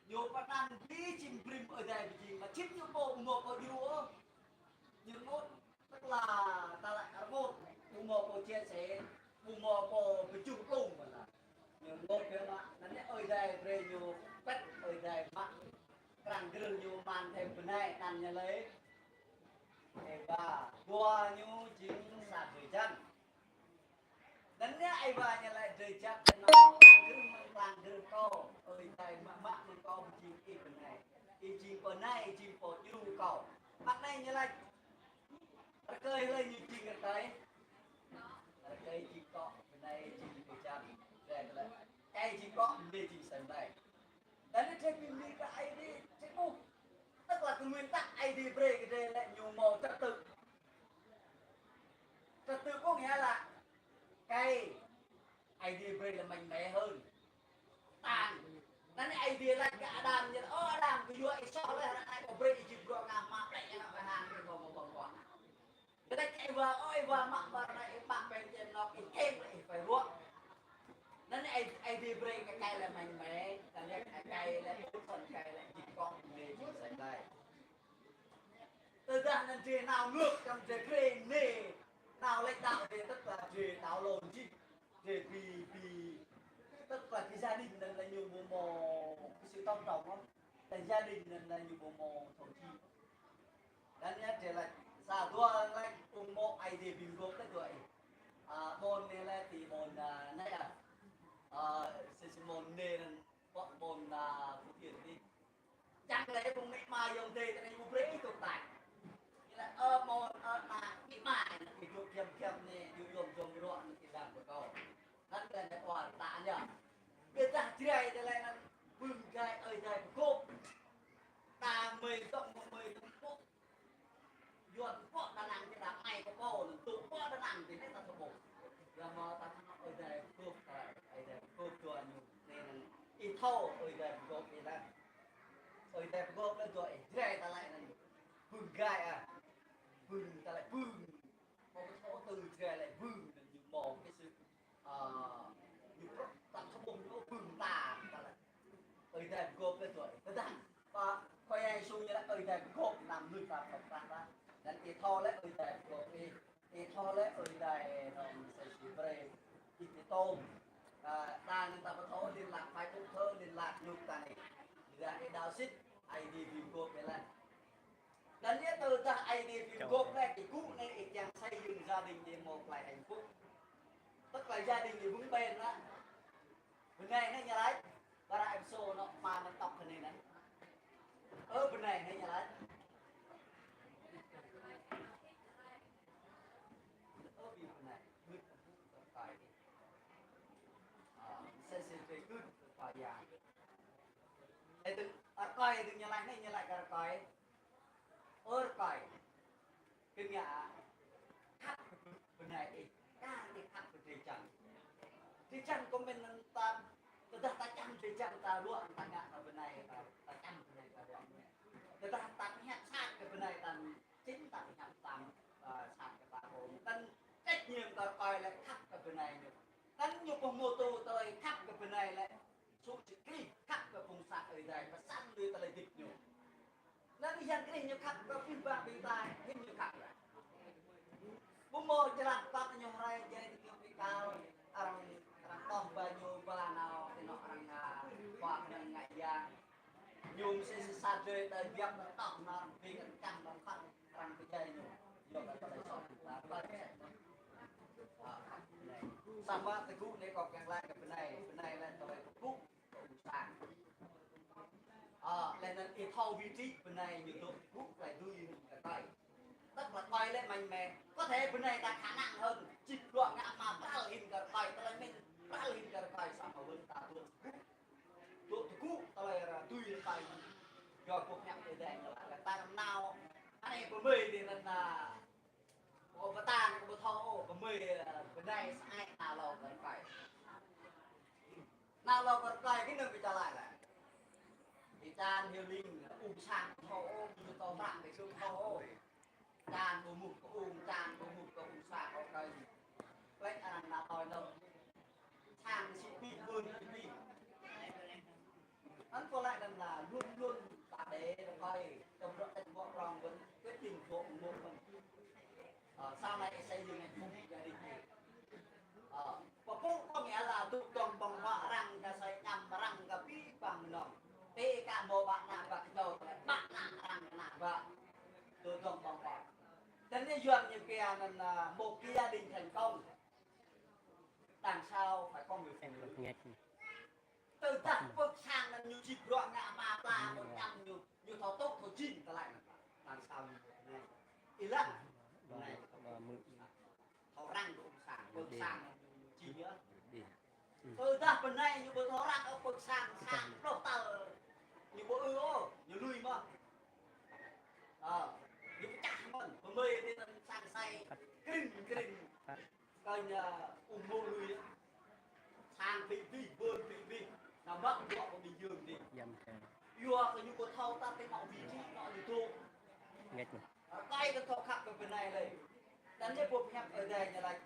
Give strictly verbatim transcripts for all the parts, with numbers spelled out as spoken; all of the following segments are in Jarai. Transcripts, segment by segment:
Ñu pơanăn ƀing čim brĭm Ơi Adai pơjing, mă čim ñu pô ƀu hmâo pô djru ôh. Ñu rơngot, tức là ta laĭ rơngot, ƀu hmâo pô chia sẻ, ƀu hmâo pô pơčuh plung mơ̆n lah. Ñu rơngot biă mă, anŭn yơh Ơi Adai brơi ñu pĕt, Ơi Adai mă krăn grơ̆ng ñu mơ̆n, thâo bơnai anăn ñu lĕ. Êwa, dua ñu jing sa drơi jăn. Anŭn yơh Êwa ñu laĭ drơi jăn, tơ anŭn pơang grơ̆ng mơ̆ng pơang grơ̆ng kâo, Ơi Adai mă mă mơ̆ng kâo pơjing ih bơnai. Ih jing bơnai, ih jing pô djru kâo. Mă anai ñu laĭ rơkơi lĕ ñu jing rơkơi. Rơkơi jing akŏ, bơnai jing drơi jăn. Drơi lĕ, čai jing akŏ, bơnai jing asei mơlai. Anŭn yơh drơi ƀing mơnuih kơ Aê Diê, drơi ƀuh. Tức là cái nguyên tắc Aê Diê brơi kơ drơi lĕ ñu hmâo trật tự. Trật tự có nghĩa là cái Aê Diê brơi là mạnh mẽ hơn. Tan. Anŭn Aê Diê laĭ kơ Adam ñu: Ơ Adam, kơ yua ih soh lĕ, ră anai kâo brơi ih jing bruă ngă mă plĕ, ngă mă hăng, kơ kâo mă ƀơ̆ng huă. Kơ laĭ kơ Êwa: Ơ Êwa, mă ƀơi anai ih pă pĕng čem nŏk, ih kiăng lĕ ih phải ruă. Anŭn Aê, Aê Diê brơi kơ čai lĕ mạnh mẽ, kơ laĭ kơ čai lĕ ƀuh, kơ čai lĕ jing akŏ, bơnai jing asei mơlai. Tơdah anŭn drơi nao ngược, kăm drơi grê anai, nao lĕ đaŏ drơi, tức là drơi đảo lộn jih. Drơi ƀu, ƀu, tức là cái gia đình anŭn lĕ ñu ƀu hmâo cái sự tôn trọng lắm. Là gia đình anŭn lĕ ñu ƀu hmâo tôn trọng. Anŭn yơh drơi laĭ, sa dua laĭ ung mô Aê Diê ƀing gơ̆ laĭ dua ih. A, ƀôn anai lĕ ti ƀôn, a, anai a. A, si Simôn anai anŭn pŏk ƀôn, a, Phú Thiện ti. Čang lĕ ƀing amĭ ama ayŏng adơi ta anai ƀu brơi ih tŭ tač. Ñu laĭ, ơ ƀôn, ơ ană, amĭ ama, anŭn ih dŏ giăm giăm anai, dŏ yom yom ruă anŭn ih dang pơkŏn. Anŭn kơ anai ƀuăn ta anai. Ƀiădah Jrai tơlơi anŭn bưng gai Ơi Adai pơgop. Ta mơi tŏng mơi tŏng pŏk. Yuan pŏk Đà Nẵng, ta mai kơ pô, anŭn tŭ pŏk Đà Nẵng, ti anai ta thâo ƀuh. Yua mơ̆ ta thâo Ơi Adai pơgop, ta Ơi Adai pơgop dua ñu. Anai anŭn ih thâo Ơi Adai pơgop ih laih. Ơi Adai pơgop laih dua ih, Jrai ta laĭ anŭn. Bưng gai a. Bưng ta laĭ bưng. Pô pơtô tơ Jrai laĭ bưng, anŭn ñu hmâo cái sự Ơ, ñu prŏng ta thâo ƀuh ñu bưng ta, ta laĭ. Ơi Adai pơgop laih dua ih. Tơdah, pă, Khua Yang Yêsu ñu laĭ Ơi Adai pơgop, anăm mơnuih ta pơgop ta. Anŭn ih thâo lĕ Ơi Adai pơgop ih. Ih thâo lĕ Ơi Adai anŭn sa čô brơi ih pơtô. Ơ, ta anŭn ta pơtô liên lạc Facebook thơ, liên lạc ñu ta anai. Ih đaŏ sĭt, Aê Diê ƀing gop ih laih. Anŭn yơh tơdah Aê Diê ƀing gop laih, ih gŭ anai ih kiăng xây dựng gia đình ih hmâo tơlơi hạnh phúc. Tức là gia đình ih vững bền á. Bơnai anai ñu laĭ, ƀơi hră Êphêsô anŏ rơma anŭn tŏk kơ anai anŭn. Ơ bơnai anai ñu laĭ. Ơ ƀing bơnai, gưt kơ rơkơi. A, sĭt sĭt gưt kơ rơkơi yơh. Ơ tơ, rơkơi tơ ñu laĭ anai, ñu laĭ kơ rơkơi. Ơ rơkơi, kơ ngă khăp kơ bơnai ih, kar ih khăp kơ drơi jăn. Drơi jăn kơ mĭn anŭn ta, tơdah ta čăm drơi jăn ta ruă, ta ngă kơ bơnai ta, ta čăm bơnai ta ruă. Tơdah ta pơhiăp sat kơ bơnai ta, chính ta pơhiăp tam, ơ, sat kơ ta pô. Anŭn trách nhiệm kơ rơkơi lĕ khăp kơ bơnai ñu. Anŭn ñu pơhmutu tơlơi khăp kơ bơnai lĕ Yêsu Krist khăp kơ phung sat Ơi Adai, pơsăn lui tơlơi hơdip ñu. Anŭn Yang Krist ñu khăp kơ abih bang ƀing ta, hiư̆m ñu khăp lĕ. Ƀu hmâo jơlan păt ñu rai jai tơ ñu pi kal, arăng, arăng tŏh ba ñu ba nao, ti anŏ arăng ngă, ba arăng ngă yang. Ñu mơsĭ sa drơi đơi biăp tŏh nao, ƀing arăng čăm arăng păt. Arăng pơdjai ñu, yua kơ tơlơi soh ta, tơlơi soh. A, samơ̆ tơgŭ anai kâo kiăng laĭ kơ bơnai, bơnai laĭ tơlơi tơgŭ kơ ung sang. A, laih anŭn ih thâo vị trí bơnai ñu dŏ tơgŭ tơlơi dưi hăng rơkơi. Tức là rơkơi lĕ mạnh mẽ. Có thể bơnai ta khả năng hơn, čih bruă ngă mă pral hĭn kơ rơkơi, tơlơi mĭn pral hĭn kơ rơkơi, samơ̆ wơ̆t ta dŏ tơgŭ. Dŏ tơgŭ tơlơi ră tui rơkơi. Yua kơ pơhiăp Ơi Adai ñu laĭ kơ ta nao. Anai pơmơi dih anŭn, a, pơtang kơ pơthâo, pơmơi, a, bơnai sơăi nao hlâo kơ rơkơi. Nao hlâo kơ rơkơi kơ anŭn kơ ča laĭ laĭ. Ih čan hyu ling, ung sang pơthâo, ƀu tơƀrăng kơ pơthâo. Čan ƀu mŭt kơ ung, čan ƀu mŭt kơ ung sang kơ rơkơi. Plĕč arăng nao tui nao. Sang sĭ pĭ, ƀun sĭ pĭ. Anŭn pô laĭ anŭn la, Hơi, trong đó cách vợ con vẫn quyết định vợ một mình. Ờ, sau này sẽ dừng hạnh phúc gia đình. Ờ, pơpŭ có nghĩa là tŭ tŏng ƀơ̆ng huă arăng kơ soi ñăm arăng kơ pĭ păng mơnơ̆ng. Tê ka mơ̆ ƀă ană ƀă kơdâo, ƀă ană arăng ană ƀă. Tŭ tŏng ƀơ̆ng huă. Tơl anai Yuan ñu pia năn, à, một gia đình thành công, đằng sau phải có người phụ nữ. Tơdah pơ̆k sang năn ñu či bruă ngă ama pla, mơ̆ ñăm ñu, ñu thâo tŭ, thâo jing tơlơi anăn. Đằng sau ñu anai. Ilah. Anai. Thâo răng kơ ƀơ̆k sang, pơ̆k sang năn ñu jing yơh. Tơdah bơnai ñu ƀu thâo răng ôh pơ̆k sang, sang pluh tơl. Ñu ƀu ư ôh, ñu lui mơ̆n. Ơ, ñu pơčah mơ̆n, pơmơi tui anăn sang sai, kring, kring. Kơ ñu ung mô̆ lui. Sang ƀĭ ƀĭ, ƀôn ƀĭ ƀĭ. Nao mă bruă pơ ƀing yơ̆ng dih. Yua kơ ñu ƀu thâo ta tui mă vị trí anŏ ñu dŏ. Rơkơi kơ thâo khăp kơ bơnai lơi. Tơl anai ƀu pơhiăp Ơi Adai ñu laĭ.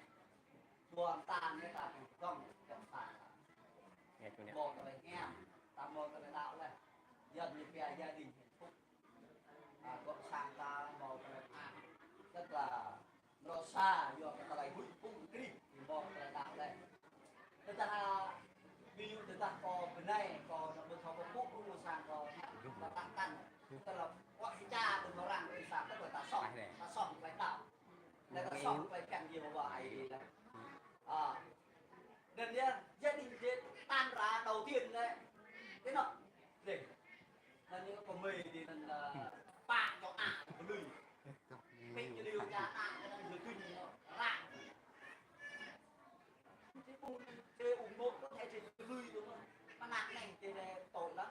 Dua mơta anai ta ƀu gơ̆ng, dua mơta. Mơ̆ tơlơi hiam, ta mơ̆ tơlơi đaŏ leh. Yuan ñu pia gia đình hạnh phúc. À, gŏ sang ta mơ̆ tơlơi an. Tức là mrô sa, yua kơ tơlơi huĭ pŭ Krist, mơ̆ tơlơi đaŏ leh. Tơdah, ví dụ tơdah kâo bơnai, kâo nao ƀu thâo pơpŭ rŭng sang kâo, kâo tăn tăn. Tức là kâo hĭ ča tui mơrang kơ sang, tức là ta soh, ta soh tơlơi đaŏ. Leh ta soh tơlơi pơkŏn Yêhôwa ai leh. À, nên yơh, gia đình dệt tan rã đầu tiên leh. Thế nào? Dệt. Năn ñu pơmơi dih năn, ơ, pă čô ană pơlui. Pĕ ñu liu ča ană, năn ñu tuñ ră. Či ƀu, či ung mô̆ có thể či pơlui dong mơ̆n. Mơnă anai či lĕ tội lắm.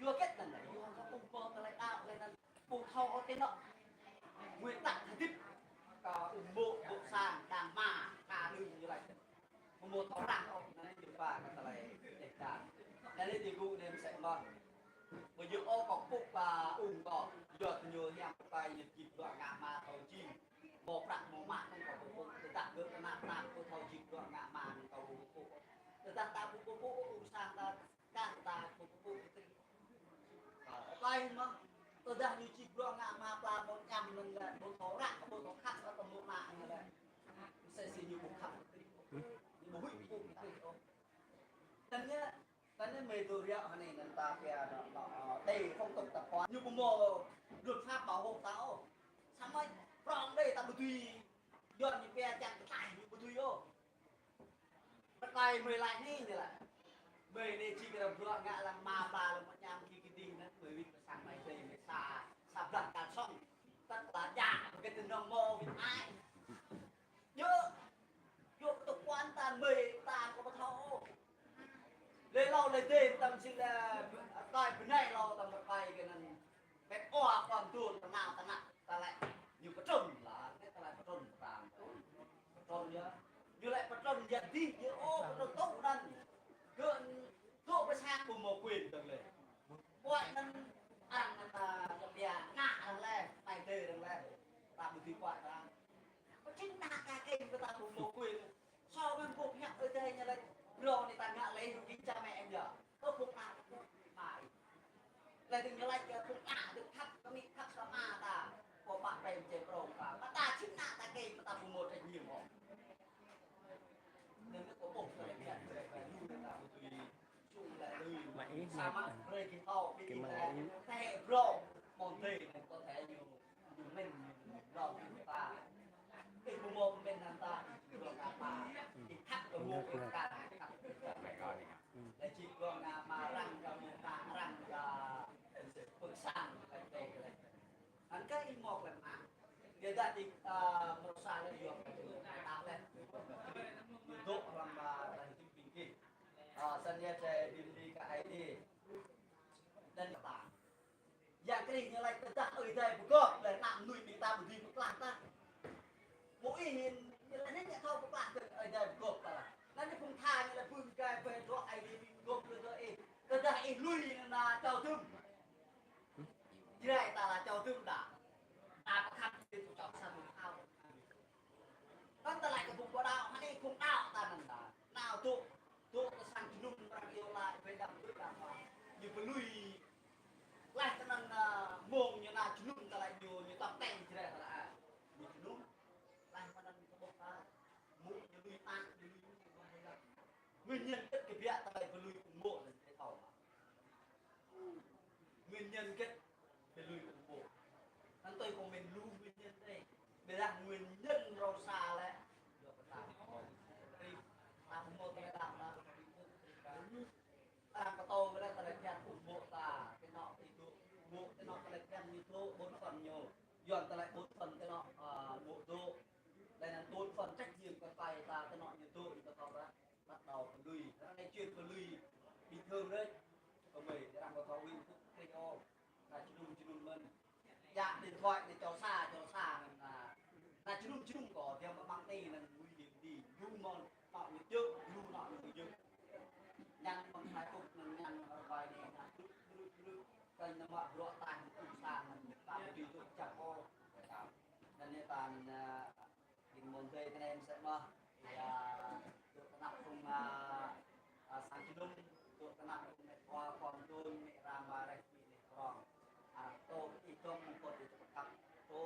Yua hơget năn, yua kơ ung mô̆ tơlơi đaŏ leh năn ƀu thâo ôh tui anŏ. Nguyên tắc hơdip kơ ung mô̆ ƀô̆ sang đang mă, ka đưm ñu laĭ. Mơ̆ ƀu thâo răng ôh, năn ñu pă kơ tơlơi dêh dan. Năn ñu či gŭ nem sĕ mơ̆n. Ƀu djơ̆ ôh kâo pŭk ba ung kâo, yua kơ ñu hiam pơkai ñu či bruă ngă mă thâo jing. Mơ̆ prăk mơ̆ mă kâo ƀu pŭk, tơdah gơ̆ kơnăl ta ƀu thâo jing bruă ngă mă kâo ƀu pŭk. Tơdah ta ƀu pŭk ung sang ta, kah ta ƀu pŭk. Ơ, tơlơi mơ̆n, tơdah ñu či bruă ngă mă pla mơ̆ ñăm năn lĕ, ƀu thâo răng, ƀu thâo khăp, ƀu thâo mă năn lĕ. Msĕ si ñu ƀu khăp. Ñu ƀu huĭ pŭ Krist ôh. Tơl anai, tơl anai mơi tŭ riă hơnai năn ta pia năn, năn, ơ, tê phong tục tập quán. Ñu ƀu mơ̆ luật pháp bảo hộ ta ôh. Samơ̆ prŏng đơi ta ƀu dưi. Yuan ñu pia čang kơ tlaih ñu ƀu dưi ôh. Rơkơi mơi laĭ anai ñu laĭ. Mơi anai či kơ bruă ngă lăng mă pla lăng mơ̆ ñăm ki ki ding năn mơi wĭt pơ sang mơi dơi mơi sa, sa blah kalsong. Tơdah djă, pơkĕt tơnŏng mơ̆ wĭt ai. Yơh, yơh kơ tơkuan ta mơi ta kơ pơthâo ôh. Lĕ hlâo lĕ dêh tăm si lĕ, rơkơi bơnai hlâo tăm rơkơi kơ năn. Pĕ ƀuh kơ tơnŏng tơnŏng tơnŏng tơlơi. Ñu pơtrŭn lah, tơlơi pơtrŭn pơtang. Pơtrŭn yơh. Ñu lĕ pơtrŭn yơh dih, ñu ôh pơtrŭn tŭ năn. Gơ̆ tŭ pơsang ƀu mơ̆ quyền dơ̆ng lĕ. Ƀuăi năn arăng năn ta kơ pia ngă arăng lĕ, tai tê arăng lĕ. Ta ƀu dưi ƀuăi arăng. Pơčin nă ka kêng kơ ta ƀu mơ̆ quyền. Sô mơ̆n ƀuh hiăp Ơi Adai ñu laĭ, rŏ anai ta ngă lĕ hyu kơ cha mẹ em yơh. Ơ, phung ană, phung mai. Laĭ dơ̆ng ñu laĭ kơ phung ană dơ̆ng khăp kơ amĭ khăp kơ ama ta. Pô pă pem čem prong ta. Mă ta čih ană ta kơ mă ta ƀu mơ̆ trách nhiệm ôh. Nên nó có một cái nhận về, về lui ta ƀu tui, chung lĕ lui. Mă ih, samơ̆ brơi kơ thâo, kơ mă ih. Thế bro, môn thế này có thể nhiều. Ñu mĭn, ñu lŏ ñu ta. Ih ƀu mơ̆ mĭn năn ta, ih ƀu lŏ năn ta. Ih khăp kơ mơ̆ ih kăn, ih khăp kơ mơ̆. Lĕ či kơ ngă mă arăng kơ mơ̆ ta arăng kơ pơ̆k sang kơ tê kơ lĕ. Anŭn kơ ih mơ̆ kơ mă. Yua dah ih, a, mrô sa lĕ yua kơ ta lĕ. Dŏ lăm, a, lăm hơdip ƀing gih. A, săn yơh čai bim di kơ ai di. Năn ta. Yang Krist ñu laĭ tơdah Ơi Adai pơgop, lĕ ană mơnuih ƀing ta ƀu dưi pơklah tah. Mơ̆ ih hin, ñu laĭ anai ñu thâo pơklah tơdah Ơi Adai pơgop ta lah. Anŭn ñu phung tha ñu laĭ ƀun gai ƀai dŏ Ơi Adai ƀing pơgop lĕ dŏ ih. Tơdah ih lui năn čô dŭm. Jrai ta lah čô dŭm đa. Ta pơkhăp ih tŭ čŏk sa mơ̆ng ao. Anŭn ta laĭ kơ phung ƀu đaŏ, hơnai phung đaŏ ta năn đa. Nao dŏ, dŏ kơ sang jơnum arăng iâu laĭ, ƀai đăm dŏ đăm. Ñu pơlui. Laih tơnăn Nguyên nhân kơ kơ biă ta ƀu lui ung mô̆ lĕ tơlơi thâo. Nguyên nhân kơ ƀu lui ung mô̆. Anŭn tui kơ mĭn lu nguyên nhân dih. Ƀiădah nguyên nhân rơ̆ng sa lĕ. Yua kơ ta ƀu hmâo tơlơi đaŏ, ta ƀu hmâo tơlơi đaŏ, ta ƀu hmâo tơlơi đaŏ. Arăng pơtô kơ lĕ tơlơi phiăn ung mô̆ ta, tơnŏ ih dŏ, ung mô̆ tơnŏ tơlơi phiăn ñu dŏ, bổn phận ñu. Yuan tơlơi bổn phận tơnŏ, a, mô̆ dŏ. Lĕ anŭn bổn phận trách nhiệm kơ ƀing ta tơnŏ ñu dŏ, ñu pơtô kơ bắt đầu pơlui. Arăng anai chuyện pơlui bình thường đấy. Kơ mơi, arăng pơtô Nguyễn Phúc Khê ô. Ta jơnum jơnum mơ̆n. Yă điện thoại anai čô sa, čô sa anŭn, a, ta jơnum jơnum kơ, dia mă măng anai anŭn nguy hiểm dih. Lu mơ̆n, nŏ ñu djơ̆, lu nŏ ñu djơ̆. Ñăn mơ̆ng Facebook anŭn ñăn rơbai anai, anŭn djơ̆, djơ̆, djơ̆. Kơ ñu mă bruă ta anŭn ung sang anŭn, ta ƀu djơ̆ djơ̆ čăp ôh. Anŭn anai ta anŭn, a, Ƀing mơ̆n dơi kơ anai mơsĕ mơ̆n. Yă, dŏ tơnap phung, a, a, sang jơnum, dŏ tơnap phung mĕt wa, khua mơdôn, mĕ ram, ba reh, mĕ leh prong. Arăng pơtô ih dŏng mơ̆ng kơt ih dŏ pơkăp. Tơ,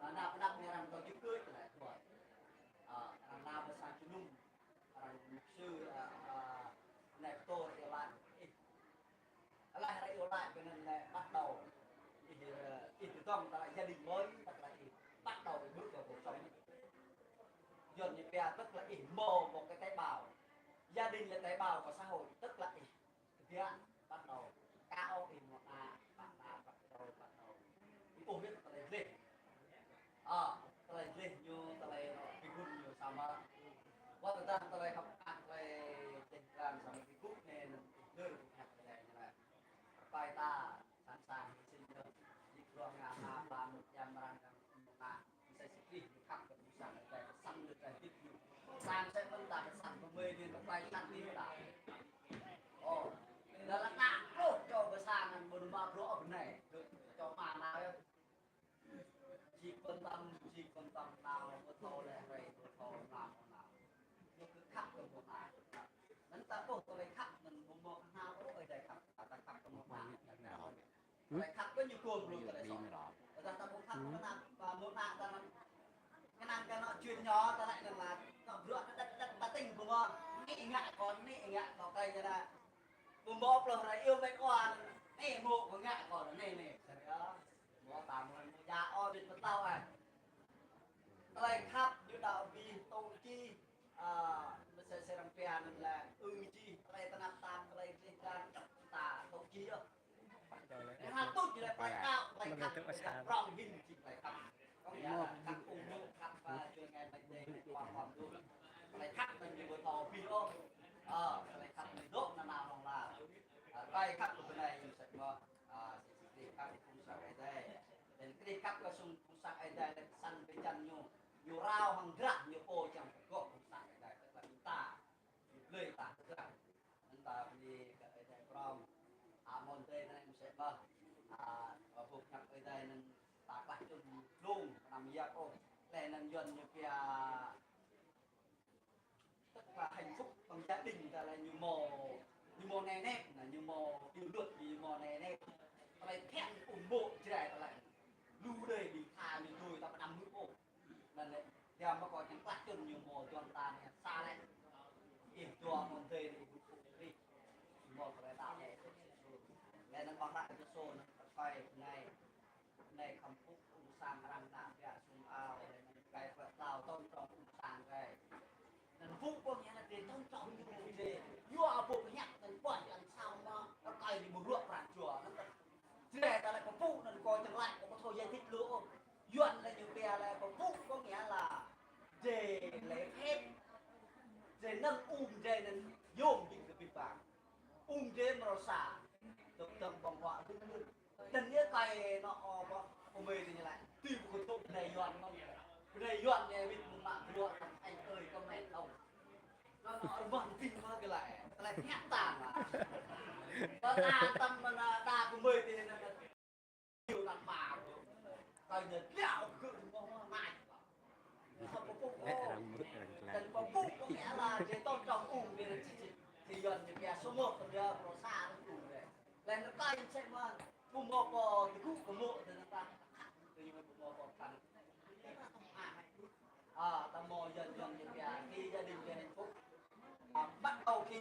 a, năp năp mĕ ram tơ jơ̆ kơi tơlơi tuai. A, arăng nao pơ sang jơnum. Arăng mục sư, a, a, anai pơtô ih lăi. Ih, Alah, ră iâu laĭ kơ anŭn lĕ bắt đầu. Ih, ơ, ih tơdŏng tơlơi gia đình mới, tức là ih bắt đầu ih bước vào cuộc sống. Yuan ñu pia tức là ih hmâo một cái tế bào. Gia đình là tế bào của xã hội, tức là ih kơ biă bắt đầu. Ka ôh ih hmâo ană, ană, ană bắt đầu, bắt đầu. Ih ƀuh yơh tơlơi dleh. A, tơlơi dleh ñu, tơlơi anŏ, bi gŭn ñu samơ̆. Wơ̆t tơdang tơlơi khăp khăng, tơlơi dleh dlan samơ̆ bi gŭn anai, anŭn dơ̆, bi khăp tơlơi anai. Rơpai ta, sẵn sàng hy sinh yơh. Jik ruah ngă ha, ba mŭt jam rang kăng mŭt ngă. Msĕ si Krist ñu khăp kơ ƀing sang Ơi Adai, kơ sang Ơi Adai hơdip ñu. Sang msĕ mơ̆n ta kơ sang kơ mơi anai, rơpai sang anai ta. Ơ, dah lăng ană pluh čô kơ sang anŭn ƀu nao mă bruă ôh bơnai. Čô mă nao yơh. Jik pơtăm, jik pơtăm nao, pơthâo lĕ rai, pơthâo nao, nao. Ñu kơ khăp kơ mơ̆ng ană. Anŭn ta ƀuh tơlơi khăp, anŭn ƀu mơ̆ng ană ôh, ơi adai khăp, ta khăp kơ mơ̆ng ană. Tơlơi khăp kơ ñu gum lu tơlơi soh. Tơdah ta ƀu khăp kơ mơ̆ng ană, mơ̆ng ană ta anŭn. Kơnang kơ anŏ chuyện nhỏ, ta lĕ anŭn mă, anŏ bruă đơđ đơđ đơđ ta tĭng ƀu mơ̆ng. Anai ngă kơ, anai ngă kơ, kơ ñu anŭn. Ƀu mơ̆ pluh rai iâu mĕt wa, anai mơ̆ kơ ngă kơ, anai, anai. Serius. Mơ̆ ta mơ̆ mơ̆ djă ôh, ƀing pơtao ah. Tơlơi khăp ñu đaŏ abih tŭ čih, a, msĕ si arăng pia anŭn lĕ ư čih, tơlơi tơnap tap, tơlơi dleh dlan, ta tŭ čih yơh. Anŭn tuč lĕ tơlơi đaŏ, tơlơi khăp, tơlơi prong hĭn čih tơlơi khăp. Có nghĩa là khăp ung mô̆, khăp, a, čuai ngai mai dêh, ngai kuang kuang dŭ. Tơlơi khăp anŭn ñu ƀu thâo abih ôh. A, tơlơi khăp ñu dŏ nanao hlŏng lar. A, tơlơi khăp kơ bơnai ñu sĕt mơ̆. A, si, si Krist khăp kơ phung sang Ơi Adai. Laih Krist khăp kơ sung phung sang Ơi Adai, laih kơ sang pơjăn ñu. Ñu rao hăng drah ñu pô čang pơgŏ phung sang Ơi Adai, tức là ƀing ta. Ñu blơi ta drah. Anŭn ta bơni kơ Ơi Adai prong. A, mơ̆n dơi anai msĕ mơ̆n. A, ƀuh hiăp Ơi Adai anŭn ta klah čŭn lông, anăm yap ôh. Laih anŭn Yuan ñu pia Tức là hạnh phúc bằng gia đình, ta lĕ ñu mơ̆, ñu mơ̆ neh neh, anŭn ñu mơ̆ điều luật, ñu mơ̆ neh neh. Ta lĕ phiăn ung mô̆ Jrai ta lĕ. Lu đơi ƀing tha ñu dui ta pơđăm hmư̆ ôh. Anŭn lĕ, dia mơ̆ kơ čang klah čŭn ñu mơ̆ Yuan ta anai sa lĕ. Ih dua mơ̆n dơi anai ƀu kŭ ri. Mơ̆ ta lĕ ta lĕ. Lĕ anŭn ƀă ră kơ sô anŭn ta pơkai anai. Anai khăm pŭk ung sang arăng nao biă sum ao, anai kai pơtao tŏng tŏng ung sang kai. Anŭn pŭk ƀơ̆ng yơh anŭn dêh tŏng tŏng ñu dêh. Yua ƀô̆ hiăp anŭn ƀuah anŭn sao mă, anŭn kai ñu mơ̆ ruă pran jua anŭn. Jrai ta lĕ pơpŭk anŭn kơ čang laĭ kơ pơthâo yai thĭt lu ôh. Yuan lĕ ñu pia lĕ pơpŭk có nghĩa là dêh lĕ phép. Dêh nơ̆ng ung dêh anŭn yôm ƀing kơ ƀing bang. Ung dêh mrô sa. Tơ̆p tơ̆p ƀơ̆ng huă hưn hưn. Anŭn yơh kai anŏ, ơ, ƀă, pơmơi anai ñu laĭ. Tui pơkơdŏ bơnai Yuan mơ̆n. Bơnai Yuan anai wĭt mơ̆ng mă bruă tăm anh ơi comment không. Anŏ, anŏ, rơmah anŭn mơ̆ kơ laĭ. Tơlơi hiăp ta mă. Tơlơi ta tăm mơ̆n ta pơmơi anai anŭn. Ñu laĭ mă. Kai anŭn liao kơ mơ̆ mơ̆ nač. Mĕt arăng mŭt arăng tơlơi. Anŭn pơpŭk có nghĩa là dêh tŏng tŏng ung dêh anŭn čih čih. Dêh Yuan ñu pia số một, dêh số sa anŭn ung dêh. Laih anŭn kai msĕ mơ̆n, ƀu mơ̆ pô tơgŭ kơ mô̆ dêh anŭn ta. Tui ñu ƀu mơ̆ pô khăn. A, ta mơ̆ Yuan Yuan ñu pia khi gia đình về hạnh phúc. A, bắt đầu khi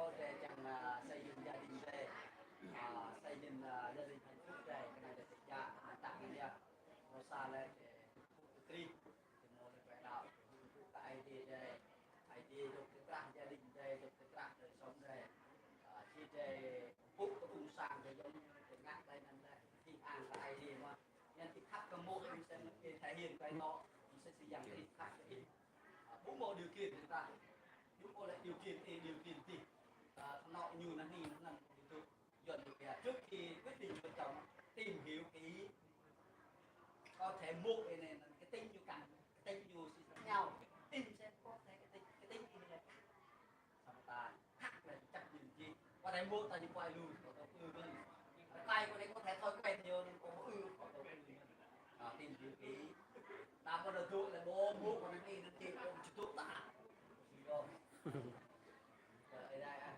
ôh, drei čang, a, xây dựng gia đình drei. A, xây dựng, a, gia đình hạnh phúc drei, kơ anai drei tơčă, a, tăk anai yơh. Mơ̆ sa lĕ, drei, Mơ̆ lĕ kơ đaŏ, kơ Aê Diê drei, Aê Diê dŏ tơkrah gia đình drei, dŏ tơkrah đời sống drei. A, či drei pŭ kơ ƀuôn sang drei yơh, drei ngă tơlơi anŭn lĕ, hing ang kơ Aê Diê mơ̆n. Anŭn či khăp kơ mơ̆, ñu sẽ thể hiện kơ anŭn, ñu sẽ xây dựng cái khăp kơ ih. A, ƀu mơ̆ điều kiện kơ ta. Ƀu mơ̆ lĕ điều kiện ih, điều kiện ih. A, anŭn ñu anai anŭn, anŭn ñu dŏ. Yuan ñu pia, trước khi quyết định vợ chồng, tìm hiểu kỹ. Có thể một cái này là cái tính ñu cần, cái tính ñu sẽ khác nhau. Tìm xem có thể cái tính, cái tính gì này. Xong ta thắc là chấp nhận gì. Có thể một ta như quay lui, có thể ư hơn. Tay của đấy có thể thói quen nhiều nên có ư, có thể ư hơn. À, tìm hiểu kỹ. Ta có được thuốc là bố, bố của nó đi, nó chỉ có một chút thuốc ta. Rồi. Rồi, đây, à.